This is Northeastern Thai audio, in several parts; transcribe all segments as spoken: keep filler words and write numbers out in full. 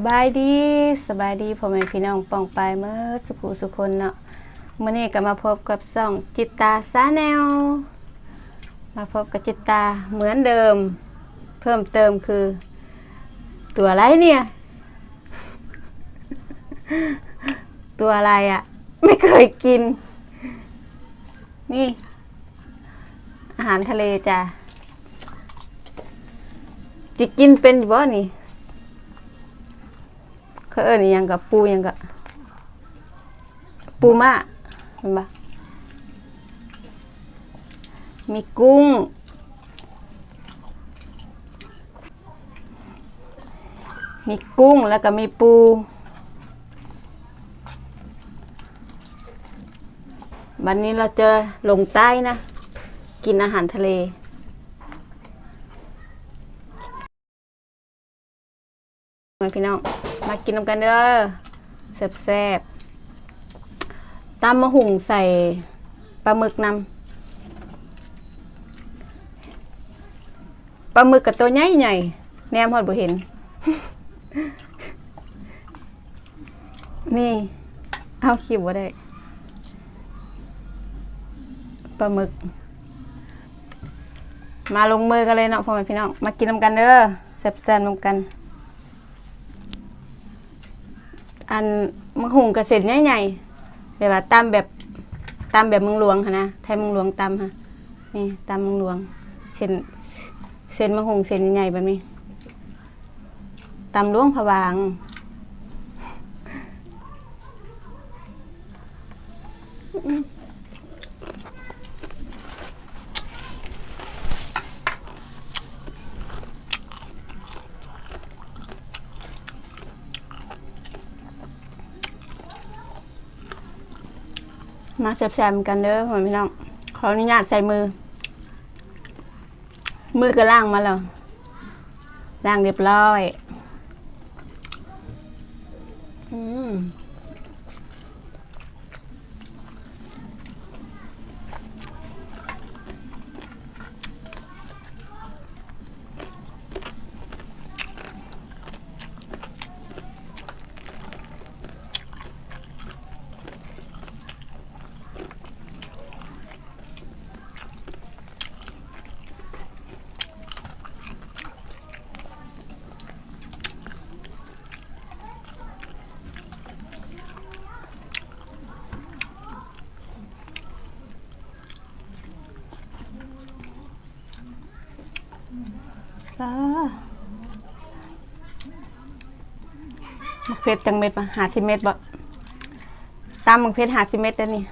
สบายดี สบายดีพ่อแม่พี่น้องป้องปายเมิดสุขุสุคนเนาะ มื้อนี้ก็มาพบกับช่องจิตตาแชนแนล มาพบกับจิตตาเหมือนเดิม เพิ่มเติมคือ ตัวอะไรเนี่ย ตัวอะไรอะ ไม่เคยกิน นี่ อาหารทะเลจ้ะ จิกินเป็นอยู่บ่นี่ เขาเอิ้นอีหยังก็ ปูหยังก็ ปูม้า เห็นปะ มีกุ้ง มีกุ้งแล้วก็มีปู วันนี้เราจะลงใต้นะ กินอาหารทะเล มาพี่น้อง มากินนำกันเด้อ แซ่บๆ ตำบักหุ่งใส่ปลาหมึกนำ ปลาหมึกกับตัวใหญ่ๆ แนมฮอดบ่เห็น นี่ เอาคลิปบ่ได้ ปลาหมึก มาลงมือกันเลยเนาะพ่อแม่พี่น้อง มากินนำกันเด้อ แซ่บๆนำกัน อันบักหุ่งกับเส้นใหญ่ๆ แบบว่าตำแบบ ตำแบบเมืองหลวงหั้นนะ ไทยเมืองหลวงตำฮะ นี่ตำเมืองหลวง เส้น เส้นบักหุ่งเส้นใหญ่ๆแบบนี้ ตำหลวงพระบาง มาแซ่บๆกันเด้อพ่อแม่พี่น้อง ขออนุญาตใส่มือ มือก็ล้างมาแล้ว ล้างเรียบร้อย อืม อ่า บักเผ็ดจังเม็ดปะ ห้าสิบเม็ดบ่ ตำบักเผ็ดห้าสิบเม็ดเด้อนี่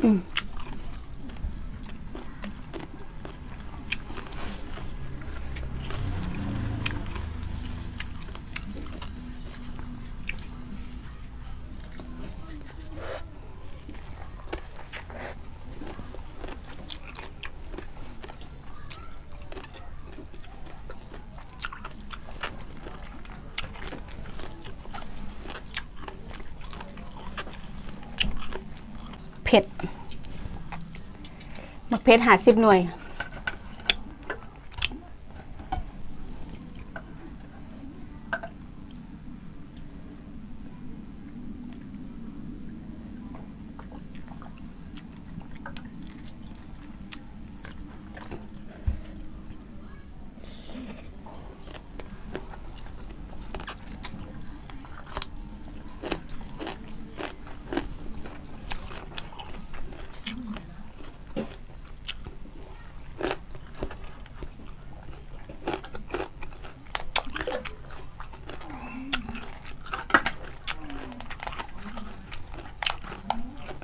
อืม เผ็ด บักเผ็ดห้าสิบหน่วย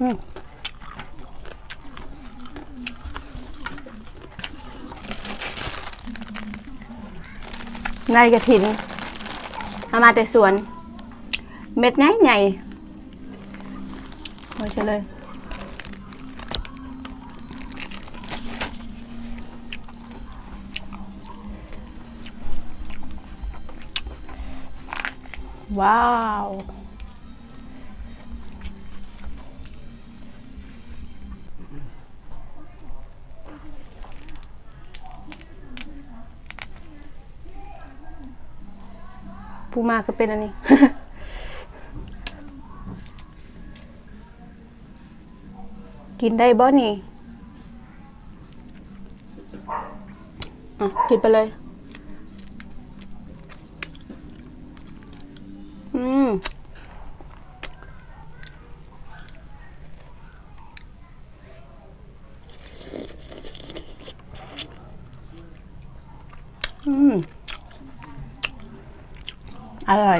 อืม ในกระถิน เอามาแต่สวน เม็ดใหญ่ใหญ่ เอาเฉยเลย ว้าว ปูมาคือเป็นอันนี้ กินได้บ่นี่ อ่ะ กินไปเลย อืม อืม อร่อย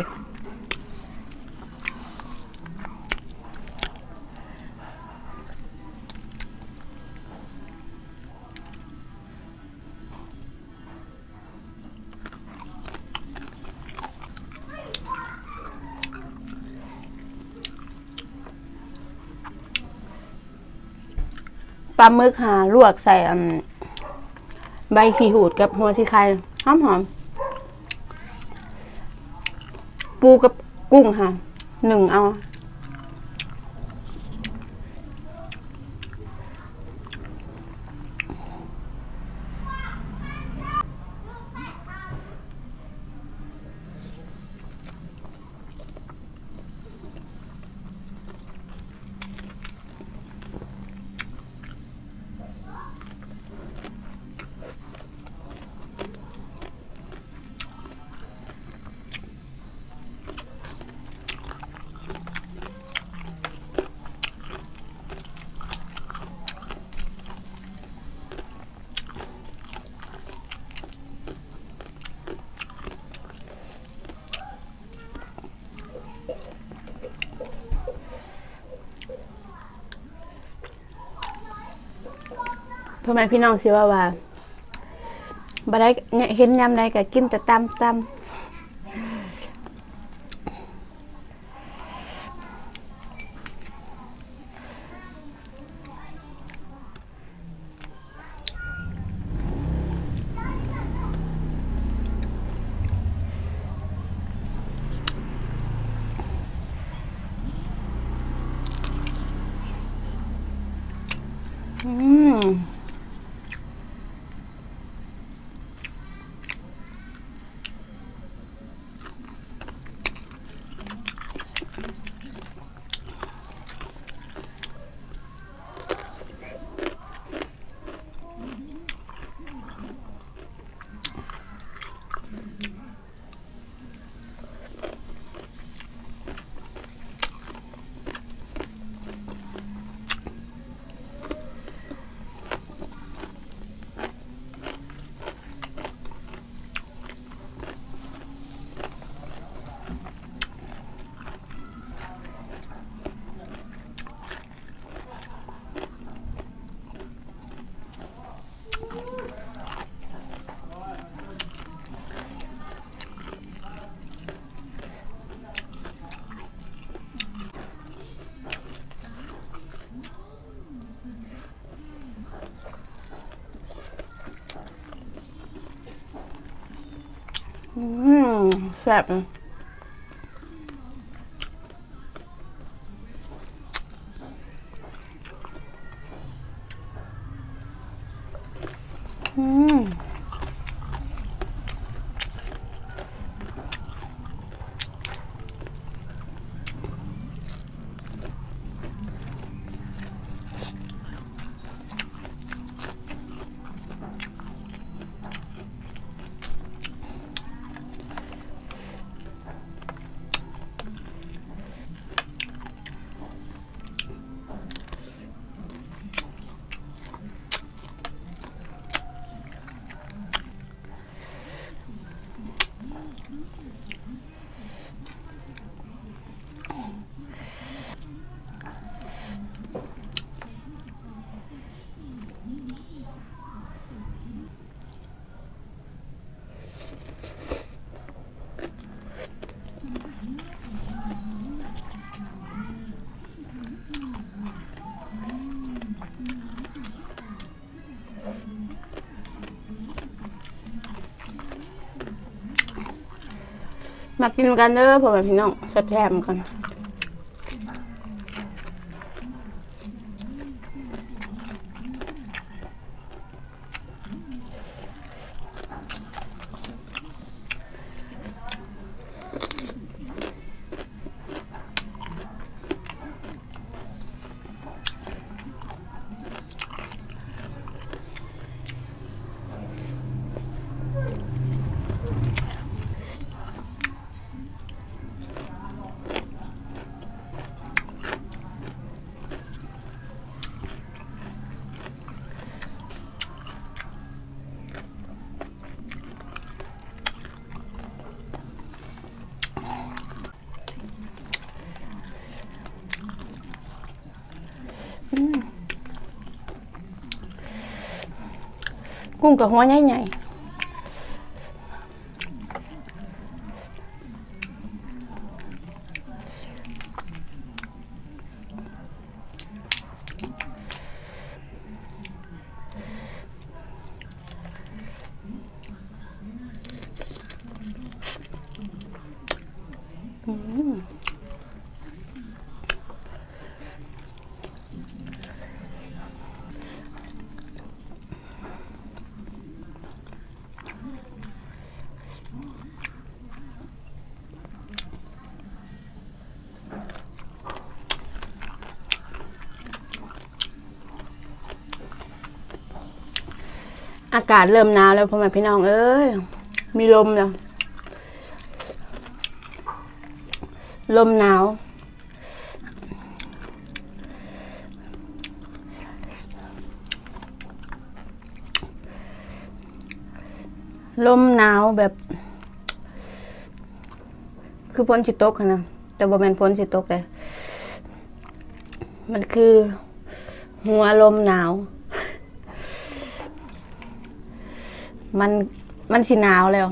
ปลาหมึกหาลวกใส่ อัน ใบขี้หูดกับหัวสีไข่ หอมหอม ปูกับกุ้งค่ะ หนึ่งเอา พ่อแม่พี่น้องสิว่าว่า บ่ได้เห็นยามใดก็กินแต่ตำตำ อืม อืม แซ่บนะ อืม มากินกันเด้อพ่อแม่พี่น้อง แซ่บๆกัน อื อืม กุ้งกับหัวใหญ่ๆ อืม อากาศเริ่มหนาวแล้วพ่อแม่พี่น้องเอ้ย มีลมแล้ว ลมหนาว ลมหนาวแบบ คือฝนสิตกหั้นนะ แต่บ่แม่นฝนสิตกเด้ มันคือหัวลมหนาว มัน มันสิหนาวแล้ว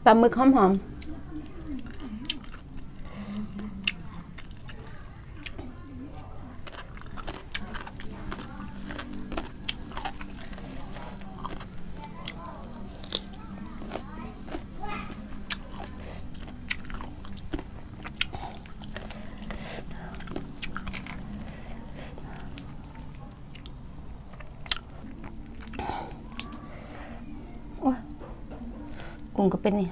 ปลาหมึกหอมๆ โอ้ย กุ้งก็เป็นนี่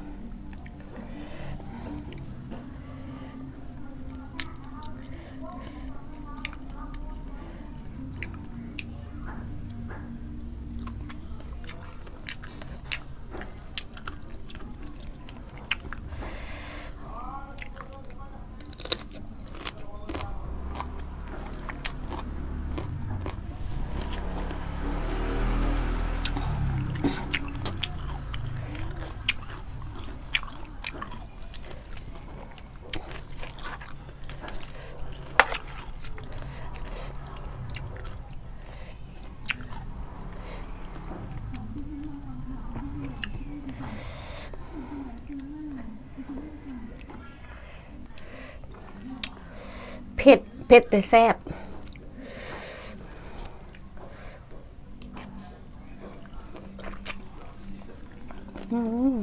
เผ็ด เผ็ดแต่แซ่บ อืม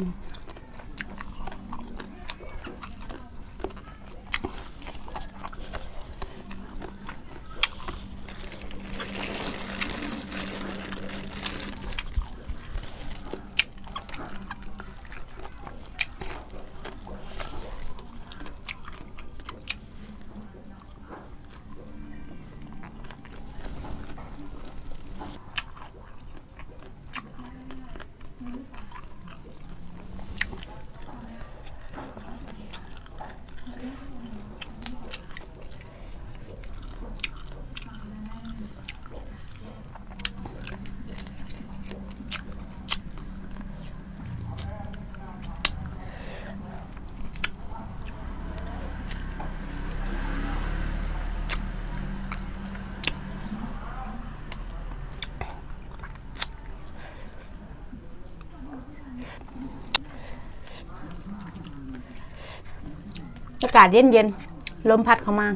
อากาศเย็นๆ ลมพัดเข้ามา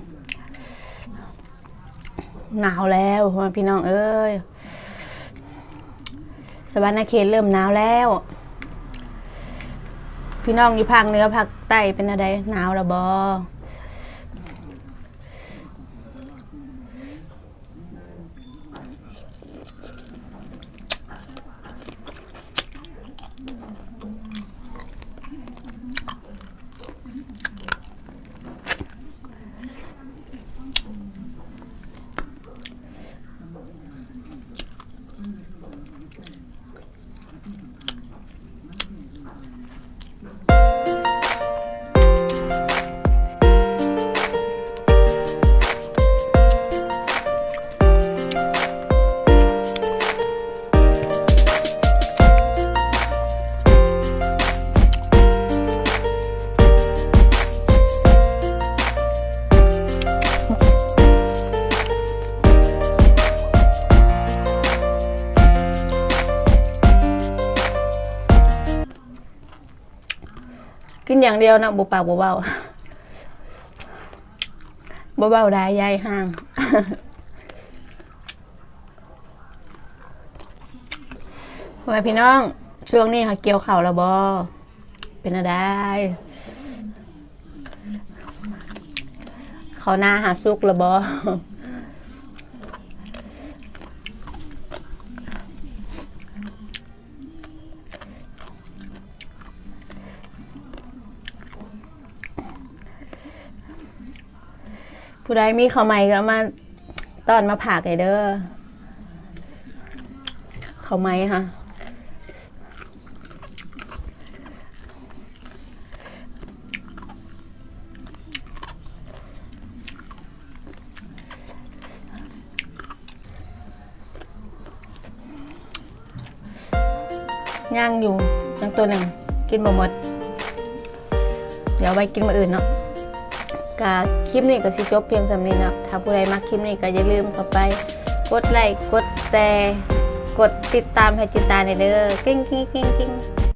หนาวแล้วพ่อแม่พี่น้องเอ้ย สะหวันนะเขตเริ่มหนาวแล้ว พี่น้องอยู่ภาคเหนือภาคใต้เป็นอะไร หนาวแล้วบ่ กินอย่างเดียวนะ บ่ปากบ่เว้า บ่เว้าได้ยายห่าง ว่าพี่น้อง ช่วงนี้หาเกี่ยวข้าวแล้วบ่ เป็นอะไร เขาวนาหาสุกแล้วบ่ ผู้ใดมีข้าวใหม่ก็เอามาต้อนมาฝากให้เด้อ ข้าวใหม่ค่ะ ย่างอยู่ยังตัวหนึ่ง กินบ่หมด เดี๋ยวไว้กินมื้ออื่นเนาะ กะคลิปนี้ก็สิจบเพียงส่ำนี้เนาะ ถ้าผู้ใดมักคลิปนี้ก็อย่าลืมเข้าไป กดไลค์ กดแชร์ กดติดตามให้จิตาหน่อยเด้อ กริ๊งกริ๊งกริ๊งกริ๊ง